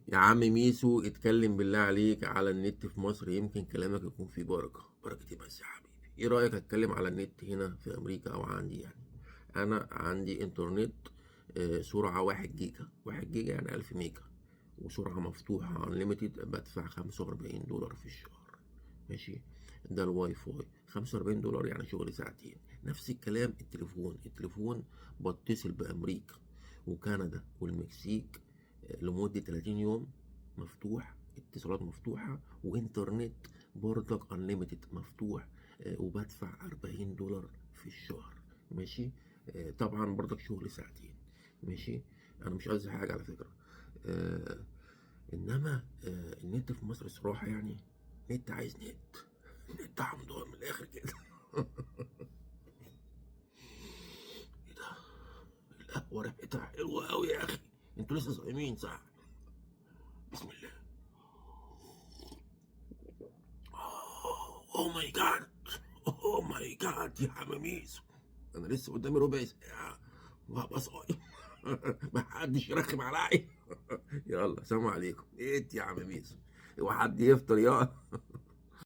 يا عم ميسو اتكلم بالله عليك على النت في مصر، يمكن كلامك يكون فيه بركة. بركة ايه بس يا حبيبي؟ ايه رأيك اتكلم على النت هنا في امريكا او عندي؟ يعني انا عندي انترنت سرعة 1 جيجا، 1 جيجا يعني 1000 ميجا، وسرعة مفتوحة unlimited، بدفع $45 في الشهر. ماشي، ده الواي فاي $45 يعني شغل ساعتين. نفس الكلام التليفون، التليفون بتصل بأمريكا وكندا والمكسيك لمدة 30 يوم مفتوح، اتصالات مفتوحة وانترنت برضك unlimited مفتوح، وبدفع $40 في الشهر. ماشي، طبعا برضك شغل ساعتين. ماشي، انا مش قصدي حاجة على فكرة، انما النت في مصر الصراحة يعني نت عايز نت، نت عمدوها من الاخر كده. ايه ده؟ القهوة ريحتها حلوة قوي يا اخي، انتوا لسه صايمين صح؟ بسم الله. oh my God، oh my God يا عم ميسو، انا لسه قدامي ربع ساعة وهبقى صايم. محدش يرخم عليا. يلا سلام عليكم. ايه يا عم ميسو، اوعى حد يفطر يا